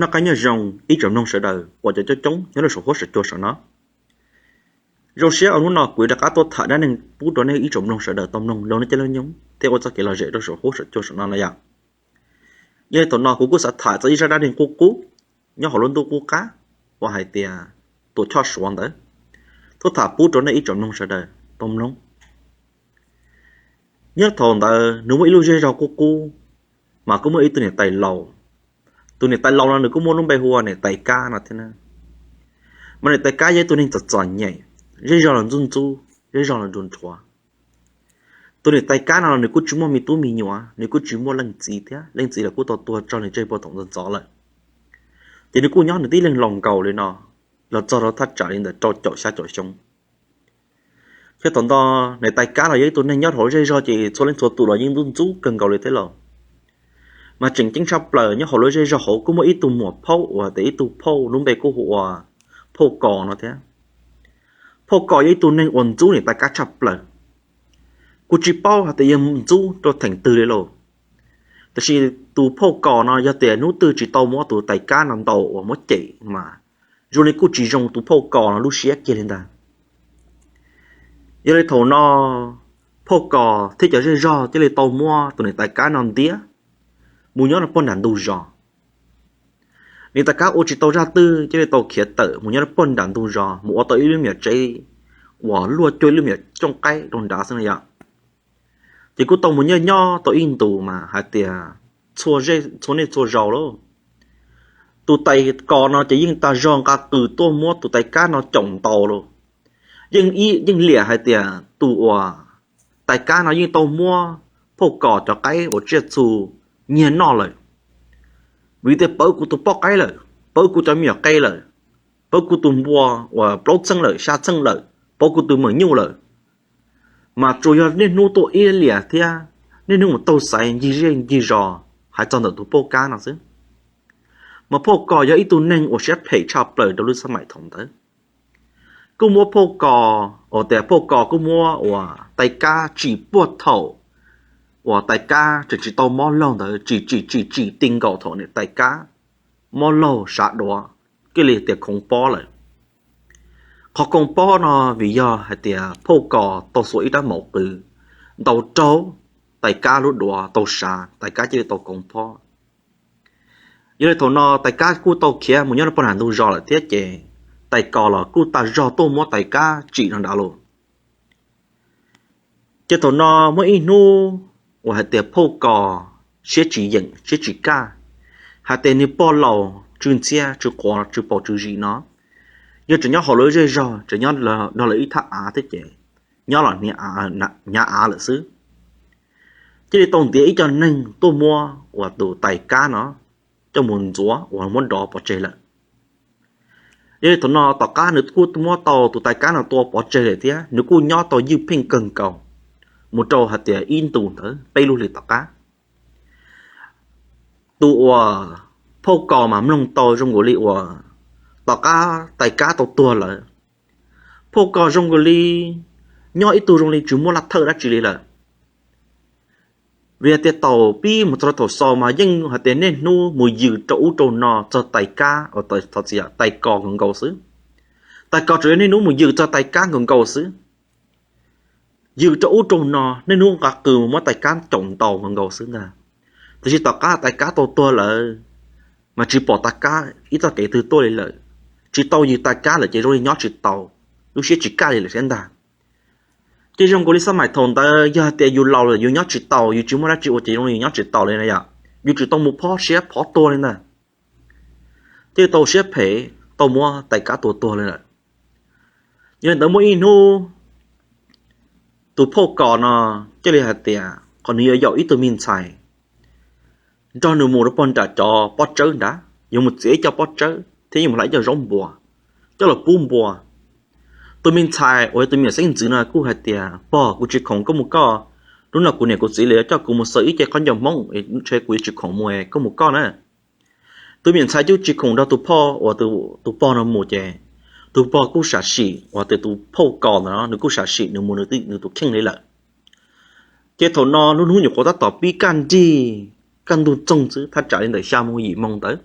Noj qab nyob zoo ib tsoom mloog sawv daws uas cov coob coob nyob rau saum huab saum cua saum no. Zoo siab uas hnub no kuv rov qab tuaj tham dab neeg pub rau nej ib tsoom mloog sawv daws tau mloog laug nej cov lub nyoog thiab ua txoj kev lom zem rau saum huab saum cua saum no na yom. Yog li thaum no kuv kuj xav tham txog ib zaj dab neeg qub qub nyob hauv lub ntuj qub qab uas hais tias Tuam Choj Suav ntawd, tuaj tham pub rau nej ib tsoom mloog sawv daws tau mloog. Nyob thaum ntawd nws muaj ib lub zej zog qub qub, mas kuj muaj ib tug niam tais laus. Tus niam tais laus no nws kuj muaj lub npe hu ua niam tais Kab no thiab na. Mas niam tais Kab yog ib tug neeg txom txom nyem, zej zog los ntxub ntxub, zej zog los nruas nrhuav. Tus niam tais Kab no los nws kuj tsis muaj me tub me nyuam, nws kuj tsis muaj leej txiv thiab, leej txiv los kuj tau tuag tso nws tseg puag thaum ntxov ntxov lawm. Ces nws kuj nyob nws tib leeg laus nkaus li no los txog rau thaj tsam li ntawm rau caum xya caum xyoo. Thiab thaum ntawd niam tais Kab los yog ib tug neeg nyob hauv zej zog ces txhua leej txhua tus los yeej ntxub ntxub kawg nkaus li thiab lauj. Mas tseem ceeb tshaj plaws nyob hauv lub zej zog hauv kuj muaj ib tug muam phauj uas tias ib tug phauj lub npe kuj hu ua Phauj Kos no thiab. Phauj Kos yog ib tug neeg uas ntxub niam tais Kab tshaj plaws. Kuv tsis paub hais tias yog ntxub rau theem twg li lauj. Tab sis tus Phauj Kos no yog tias hnub twg tsis tau muab tus tais Kab no ntaus uas muab cem mas zoo li kuj tsis zoo tus Phauj Kos no lub siab kiag li ntag. Yog li thaum no Phauj Kos thiab cov zej zog thiaj li tau muab tus niam tais Kab no ntiab mus nyob rau pog nram ntug zos. Niam tais Kab ua tsis tau zaj twg thiaj li tau khiav tawm mus nyob rau pog nram ntug zos mus ua tau ib lub me nyuam tsev uas luaj cuag ib lub me nyuam cooj qaib rau nrad xwb na yom. Ces kuj tau mus nyob nyob tau ib ntus mas hais tias txhua niaj txhua zaus lauj, tus tais Kos no ces yeej tag zog nqa qws tuaj muab tus tais Kab no caum ntaus lauj. Yeej liam hais tias tus uas tais Kab no yeej tau muab Phauj Kos cov qaib uas tsiaj txhu nyiag noj lawm, vim tias pov kuv tus poj qaib lawm, pov kuv cov me nyuam qe lawm, pov kuv tus npua uas plaub txheej lawm xya txheej lawm, pov kuv tus meem nyuj lawm. Mas tsuas yog niaj hnub tuaj iab liam thiab niaj hnub mus taug xaiv ncig zej ncig zos hais txog ntawm tus Phauj Kab no xwb. Mas Phauj Kos yog ib tug neeg uas siab phem tshaj plaws rau lub xab maim thaum ntawd. Kuj muab Phauj Kos, uas tias Phauj Kos kuj muab uas tais Kab tsim puag thaum uas tais Kab tseem tsis tau mob laug ntawd, tsim tsim tsim tsim ti nkaus thaum niam tais Kab mob laug sav duav, thiaj li tias khoov pob lawm. Qhov khoov pob no vim yog hais tias Phauj Kos tau xuas ib rab maum qws ntaus raug tais Kab lub duav tau sav, tais Kab thiaj li tau khoov pob. Yog li thaum no tais Kab kuj tau khiav mus nyob rau pog nram ntug zos lawm thiab ces tais Kos los kuj tag zog tuaj muab tais Kab tsim rau nrad lauj. Ces thaum no muaj ib hnub uas hais tias Phauj Kos siab tsis yeem siab tsis kaj, hais tias nws pog laus tsw ntxhiab tsw quav tsw paus tsw zis no, yog tseem nyob hauv lawv zej zog, tseem nyob nrog lawv ib thaj av thiab ces nyob los hnyav av lawm xwb. Cia li tau ntiav ib co neeg tuaj muab uas tus tais Kab no coj mus ntxuav uas muab dov pov tseg lawm. Yog li thaum no tom qab nws kuj muab tau tus tais Kab no tua pov tseg lawm thiab nws kuj nyob tau ywj pheej kawg nkaus mus rau hais tias ib ntus ntawd peb lub hlis tom qab. Tus uas Phauj Kos mas mloog tau zoo nkaus li uas tom qab tais Kab tau tuag lawm, Phauj Kos zoo nkaus li nyob ib tug zoo li tsis muaj laj thawj dab tsi li lawm. Vim hais tias thaum pib mus txog rau thaum xaus mas yeej hais tias niaj hnub mus yws rau ub rau no txog tais Kab, tais Kos nkaus nkaus xwb. Tais Kos tsuas yog niaj hnub mus yws txog tais Kab nkaus nkaus xwb. Yws rau ub rau no niaj hnub nqa qws mus muab tais Kab caum ntaus nkaus nkaus xwb ntag. Tiam sis tom qab tais Kab tau tuag lawm mas tsis pom tais Kab ib txoj kev twg tuaj li lawm. Tsis tau yws tais Kab lawm ces zoo li nyob tsis tau, lub siab tsis kaj li lawm thiab ntag. Ces zoo nkaus li xab maim thaum ntawd yog hais tias yus laus lawm yus nyob tsis tau, yus tsis muaj dab tsi ua ces zoo li yus nyob tsis tau li na yom, yus tsis tau mus phob siab phob tuag li ntag. Thiaj tau siab phem tau muab tais Kab tua tuag li lawm. Yog li ntawd muaj ib hnub tus Phauj Kos no thiaj li hais tias qhov nws yuav yaum ib tug me ntxhais nrog nws mus rau pog nram cov pob tsawb nrad, yuav mus txiav ib co pob tsawb thiab yuav mus hlais ib co zaub npua coj los pub npua. Tus me ntxhais uas yog tus me nyuam xeeb ntxwv no kuj hais tias, pog, kuv tsis khoom koj mus koj, hnub no kuv niam kuv txiv lawv coj kuv mus xaws ib ce khaub ncaws Hmoob, ntshe kuv yuav tsis khoom mus, koj mus koj na. Tus me nyuam ntxhais kuj tsis khoom nrog tus phauj uas tus pog no mus ces tus pog kuj sam sim uas tias tus Phauj Kos ntawd nws kuj sam sim nws mus nws tus kheej li lawm. Ces thaum no lub hnub nyuam qhuav tab tom pib kaj nrig, kaj ntug txoog xwb, thaj tsam li ntawm xya moo yim moo ntawd.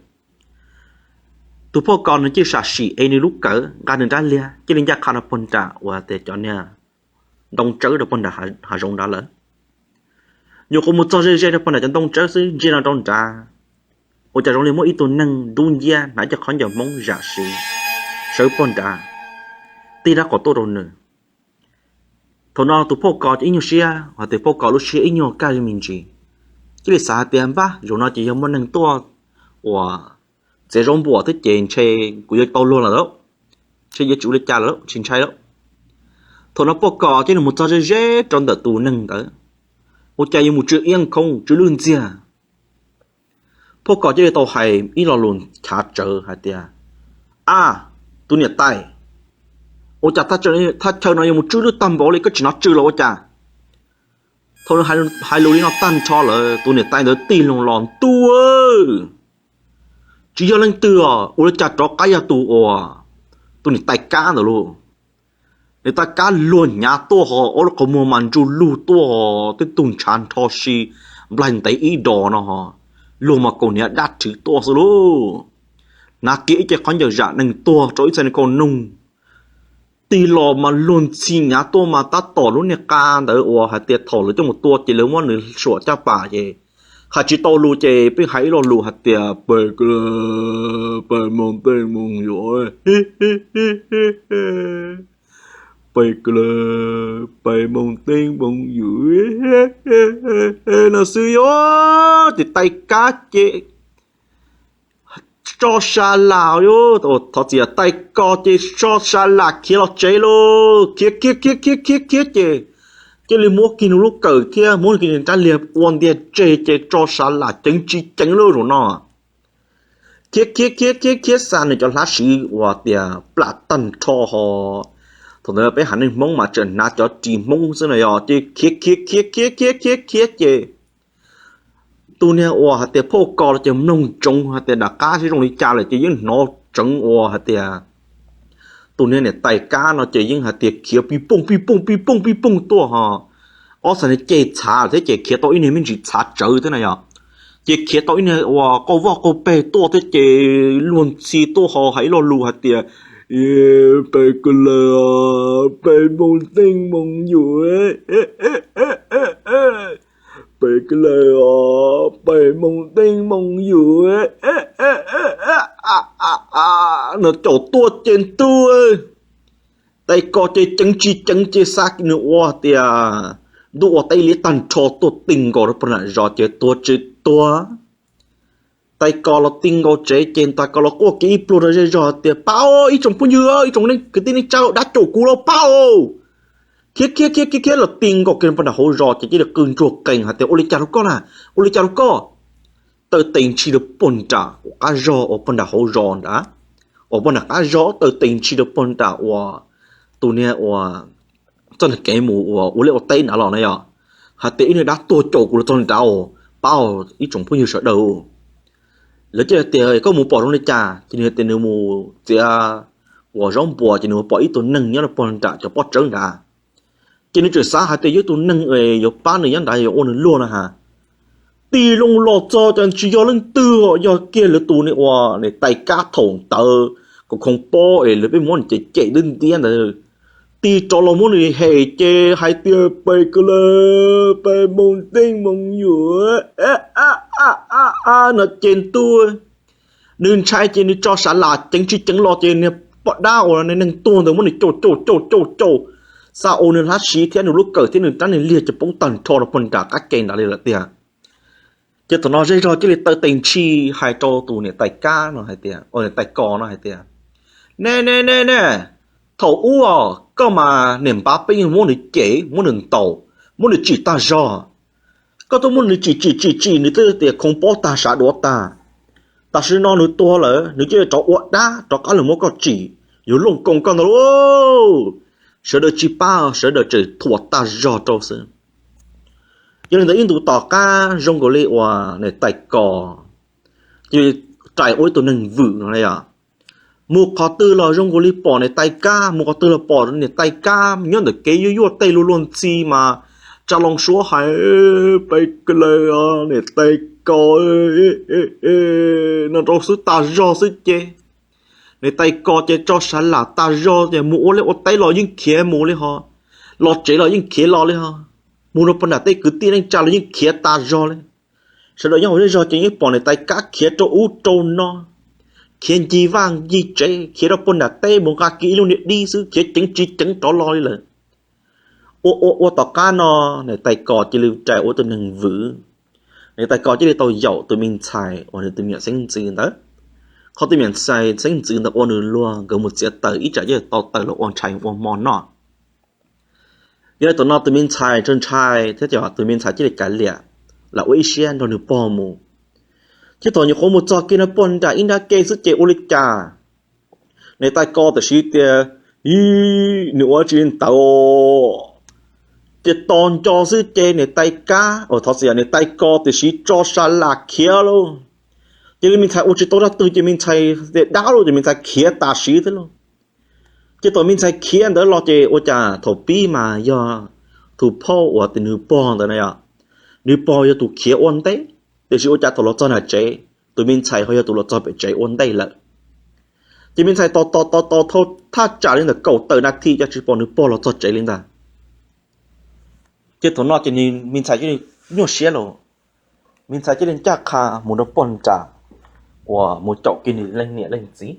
Tus phauj Kos nws cia li sam sim es nws lub kawm nqa nws rab liag cia li ncaj qha rau puag nram uas tias cov niag ntoo tsawb rau puag nram hav zoov nrad lawm. Nyuam qhuav mus txog ze ze rau puag nram cov ntoo tsawb xwb ntsia no rau nrad, ua cas zoo li muaj ib tug neeg dub nciab hnav cov khaub ncaws Hmoob zam siv sawv puag nrad, tig rab qau tuaj rau nws. Thaum no tus phauj Kos ces ib nyuag siab, hos tus phauj Kos lub siab ib nyuag kaj li me ntsis, cia li xav hais tias npab zaum no ces yog muaj neeg tuaj uas txiav zaub npuas thiab ces ntshe kuv yuav tau luag lawm, ntshe yuav tsis ua li cas lawm, tsis ntshai lawm. Thaum no phauj Kos cia li mus txog ze ze rau ntawm tus neeg ntawd, ua cas yuav mus tsw iab khoob tsw lwj ntxiag. Phauj Kos cia li tau hais ib lo lus chav tsawv hais tias, A, tus niam tais, ua cas thaj chaw no yuav mus tsw lwj tag npaum li, koj tsis hnov tsw los ua cas? Thaum nws hais lus li no tag nrho lawm tus niam tais ntawd tig loo los, Ntuj, tsis yog leej twg os, ua li cas rov qab yog tus uas tus niam tais Kab ntawd lauj. Niam tais Kab luag hnyav tuaj ho ob lub qhov muag mas ntsuj lug tuaj ho tej tug ntshav nrho si nplaig ntev ib dos no ho, luag mas kaus hniav dab rhwv tuaj xwb lauj. Hnav kiag ib ce khaub ncaws zam neeg tuag rau ib txhais niag kaus noog, tig los mas luag ntxhi hnyav tuaj mas tab tom lub niag qa ntawd uas hais tias thaum lawv coj mus tua ces lawv muab nws suam caj pas ces hais tsis tau lus ces pheej hais ib lo lus hais tias, Peb, peb moog teeb moog yuav, peb, peb moog teeb moog yuav no xwb yog. Ces tais Kab ces so sa las, thov txim, tais Kos ces so sa las khiav los tsev lauj, khiav khiav khiav khiav khiav khiav ces cia li muab kiag nws lub kawm thiab muab kiag nws rab liag ua ntiag tseg ces so sa las ceev tsis ceev lauj zaum no. Khiav khiav khiav khiav khiav xa nws cov hlab siv uas tias plam tag nrho ho. Thaum ntawd peb haiv neeg Hmoob mas tseem hnav cov ris Hmoob xwb no yog, ces khiav khiav khiav khiav khiav khiav khiav ces tus niag uas hais tias phauj Kos los ces mloog ntsoov hais tias nram qab seb zoo li cas lawm ces yeej hnov tseev uas hais tias tus niag niam tais Kab no ces yeej hais tias khiav pij pooj pij pooj pij pooj pij pooj tuaj ho. Ob txhais niag ceg txhav thiab ces khiav tau ib niag me ntsis txhav tsawv thiab na yog, ces khiav tau ib niag uas qaug voj qaug peg tuaj thiab ces luag ntxhi tuaj ho hais ib lo lus hais tias, Peb, peb moog teeb moog yuav, peb, peb moog teeb moog yuav no caum tuaj ces ntuj, tais Kos ces ceev tsis ceev ces xa nws ua tias ntuj ua teb liab tag nrho tuaj ti nkaus rau puag nram zos ces tuag tsis tuag. Tais Kos los ti nkaus tsev ces tais Kos los quaj kiag ib pluag rau zej zog tias, Pab, ib tsoom phooj ywg, ib tsoom kwv tij neej tsa, dab caum kuv lauj, pab. Khiav khiav khiav khiav khiav los ti nkaus kiag rau puag nram hauv zos ces cia li qw ntsuag qees hais tias, Ua li cas rau koj na? Ua li cas rau koj? Taw tes ntshis rau puag nram qab zog uas puag nram hauv zos nrad, uas puag nram qab zog taw tes ntshis rau puag nram uas tus niag uas txoj niag kev mus uas ua liaj ua teb nrad los na yog, hais tias ib niag dab tuag caum kuv los txog nrad, pab ib tsoom phooj ywg sawv daws. Lawv cia li tias, Koj mus pom zoo li cas? Ces nws tias nws mus txiav uas zaub npuas ces nws pom ib tug neeg nyob rau puag nram cov pob tsawb nrad. Ces nws tseem xav hais tias yog ib tug neeg yuav pab nws nyob nrad yuav ua nws luag no ha. Tig loo los txog ces tsis yog leej twg, yog kiag lawv tus niag uas niam tais Kab thaum ntawd, kom khoov pob es lawv pheej muab nws cem cem ntiab ntiab ntawd. Tig rov los muab nws hem ces hais tias, Peb, peb moog teeb moog yuav no ces ntuj, nws ntshai ces nws tso sav las ceev tsis ceev los ces niag poj dab uas niag neeg tuag ntawd muab nws caum caum caum caum caum, xa ua nws hlab siv thiab nws lub kawm thiab nws rab niag liag ces poob tag nrho rau puag nram qab ke nrad li lawm tiag. Ces thaum no zej zog cia li taw tes ntshis hais rau tus niam tais Kab no hais tias, niam tais Kos no hais tias, Ne ne ne ne, thaum ub os koj mas niam npav peb yeej muab nws cem, muab nws ntaus, muab nws tsim tag zog. Koj twb muab nws tsim tsim tsim tsim nws twb tias khoov pob tag sav duav tag. Tam sim no nws tuag lawm nws cia li rov ua dab rov qab los muab koj tsim, yuav looj koom koj ntag lauj. Sawv daws tsis pab, sawv daws tseem thuam tag zog rau xwb. Yog li ntawd ib ntus tom qab zoo nkaus li uas niam tais Kos cia li rais ua ib tug neeg vwm no yom, mus qhov twg los zoo nkaus li pom niam tais Kab, mus qhov twg los pom niam tais Kab nyob ntawm kev yuav yuaj tej luag luag ntxhi mas tsa loo suab hais, Peb, niam tais Kos no rau xwb tag zog xwb ces Niam tais Kos ces tso sas lam tas zog tias mus ua liaj ua teb los yeej khiav mus li ho, los tsev los yeej khiav los li ho, mus rau pem nram tej kwv tij neej tsa los yeej khiav tas zog li. Sawv daws nyob hauv zej zog ces yeej pom niam tais Kab khiav rau ub rau no, khiav ncig vaj ncig tsev, khiav rau pem nram teb mus nqa kiag ib lub niag dib xwb, khiav ceev tsis ceev rov los li lawm. Ua ua ua tom qab no, niam tais Kos cia li rais ua tus neeg vwm. Niam tais Kos cia li tau yaum tus me ntxhais uas nws tus me nyuam xeeb ntxwv ntawd. Qhov tus me nyuam ntxhais xeeb ntxwv ntawd ua nws luag, nkawd mus txiav taws ib tsam yeej tau taws los ua ntshai ua hmo noj. Yog li thaum no tus me ntxhais ntshai ntshai thiab ces tus me ntxhais cia li kav liam, lam ua ib siab nrog nws pog mus. Ces thaum nyuam qhuav mus txog kiag nram pem nram ib nrab ke xwb ces ua li cas niam tais Kos tam sim tias, ib, nws ua tsis li ntawd, ces tos nco xwb ces niam tais Kab, thov txim, niam tais Kos tam sim tso sas lam khiav lauj. Ces li me ntxhais ua tsis tau dab tsi ces me ntxhais tias dab lauj, ces me ntxhais khiav tam sim thiab lauj. Ces thaum me ntxhais khiav ntawd los ces ua cas thaum pib mas yog tus phauj uas nws pog ntawd na yom, nws pog yog tus khiav ua ntej, tiam sis ua cas thaum los txog nram tsev, tus me ntxhais ho yog tus los txog pem tsev ua ntej lawm. Ces me ntxhais tos tos tos tos thaj tsam li ntawm kaum tawm nas this cas tsis pom nws pog los txog tsev li ntag. Ces thaum no ces me ntxhais cia li nyuaj siab lauj, me ntxhais cia li ncaj qha mus rau pem nram uas mus caum kiag nws leej niam leej txiv.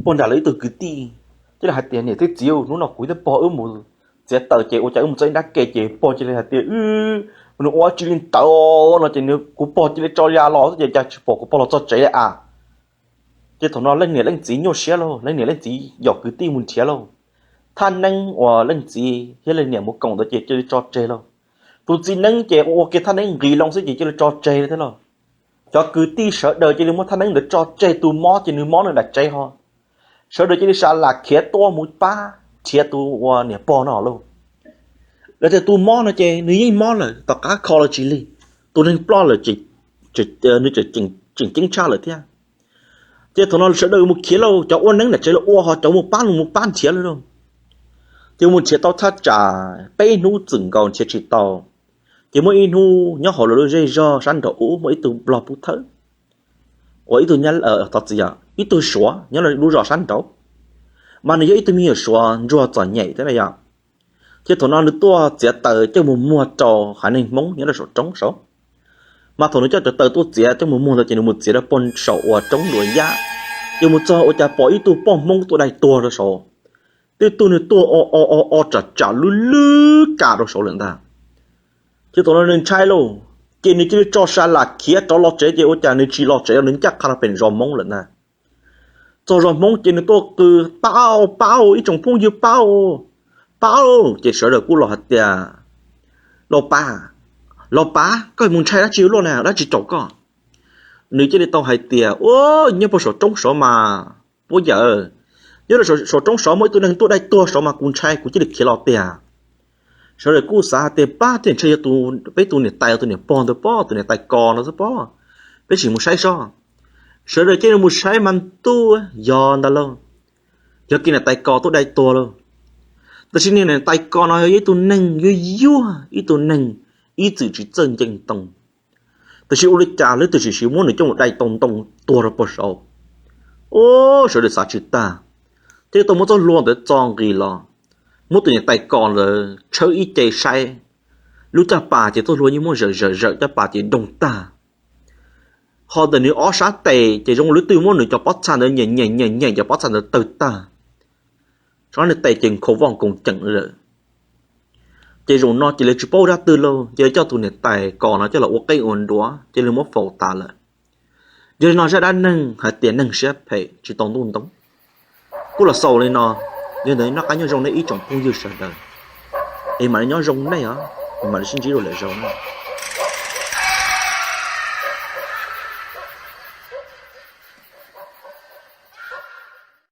Pem nram lawv ib tug kwv tij cia li hais tias, niam thiab txiv, hnub no kuv thiab pog wb mus txiav taws ces ua cas wb mus txog ib nrab ke ces pog cia li hais tias, nws ua tsis li ntawd no ces kuv pog cia li tso ya los xwb ces cas tsis pom kuv pog los txog tsev li a. Ces thaum no leej niam leej txiv nyuaj siab lauj, leej niam leej txiv yaum kwv tij mus nrhiav lauj. Thaj neeb uas leej txiv thiab leej niam mus koom ntawd ces cia li tso tseg lauj. Tus txiv neeb ces ua kiag thaj neeb nqis loo xwb ces cia li tso tseg li thiab lauj. Cov kwv tij sawv daws cia li muab thaj neeb ntawd tso tseg, tus mob ces nws mob nws nram tsev ho. Sawv daws cia li sas lam khiav tuaj mus pab nrhiav tus uas niam pog no lauj. Lawv tias tus mob no ces nws yeej mob lawm, tom qab kho los tsis lig, tus neeg ploj lawm, nws tseem ceeb tshaj lawm thiab. Ces thaum no sawv daws mus khiav lauj, cov ua neeb nram tsev los ua ho cov mus pab los mus pab nrhiav lauj. Ces mus nrhiav tau thaj tsam peb hnub txwm nkaus nrhiav tsis tau. Ces muaj ib hnub nyob hauv lawv lub zej zog sab nraum ub muaj ib tug nplog pub thawj uas ib tug, thov txim, ib tug suav nyob lub zos sab nraud, mas nws yog ib tug me nyuam suav ntsuag txom nyem thiab na yom. Ces thaum no nws tuaj txiav taws coj mus muag rau haiv neeg Hmoob nyob rau saum roob saud. Mas thaum nws coj cov taws tuaj txiav coj mus muag ntawd ces nws mus txiav rau pem saum uas roob Luas Yaj, ces mus txog ua cas pom ib tug poj Hmoob tuaj dai tuag rau saud. Twb tuag nws tuag o o o o tsam tsam lub lub kas rau saud lawm ntag. Ces thaum no nws ntshai lauj, ces nws cia li tso sas lam khiav rov los tsev ces ua cas nws tsis los tsev, nws ncaj qha rau pem zos Hmoob lawm ntag. Txog zos Hmoob ces nws tuaj qw, pab, pab, ib tsoom phooj ywg pab, pab. Ces sawv daws kuj los hais tias, los pab, los pab, koj mus ntshai dab tsi luaj na, dab tsi tsaum koj? Nws cia li tau hais tias, ua, nyob puag saum roob saud mas, puab yawm, nyob rau saum roob saud muaj ib tug neeg tuaj dai tuag saud mas kuv ntshai kuv cia li khiav los tiag. Sawv daws kuj xav hais tias pab tej ntshai yog peb tus niam tais tus niam pog ntawd pob, tus niam tais Kos no xwb pob, peb sim mus saib sob. Sawv daws cia li mus saib mas ntuj, yog ntag lauj, yog kiag niam tais Kos tuaj dai tuag lauj. Tab sis niag niam tais Kos no yog ib tug neeg yuag yuag, ib tug neeg ib txwm tsis txawj ncees ntoo, tab sis ua li cas lub twg sim sim muab nws coj mus dai tau ntoo tuag rau puag saud. Ua, sawv daws xav tsis tag, thiaj tau muab txoj hlua ntawd txo nqis los, muab tus niam tais Kos ntawd tshawb ib ce saib, lub caj pas ces txoj hlua yeej muab zawm zawm zawm caj pas ces doog tag. Ho ntawm nws ob sab tes ces zoo li twb muab nws cov pob txha ntawd nyem nyem nyem nyem cov pob txha ntawd tawg tag. Sab niag tes ces nkhaus voj nkoos ceem lawm. Ces zaum no ces lawv tsis paub dab twg lauj, ces coj tus niam tais Kos no coj los ua qeej ua nruas ces lawv muab faus tas lawm. Yog li no zaj dab neeg hais tias neeg siab phem tsis tau ntuj ntoo kuj los xaus li no. Yog ntawd noj qab nyob zoo nej ib tsoom phooj ywg sawv daws, es mam li nyob zoo nej os, es mam li sib ntsib dua lwm zaus na.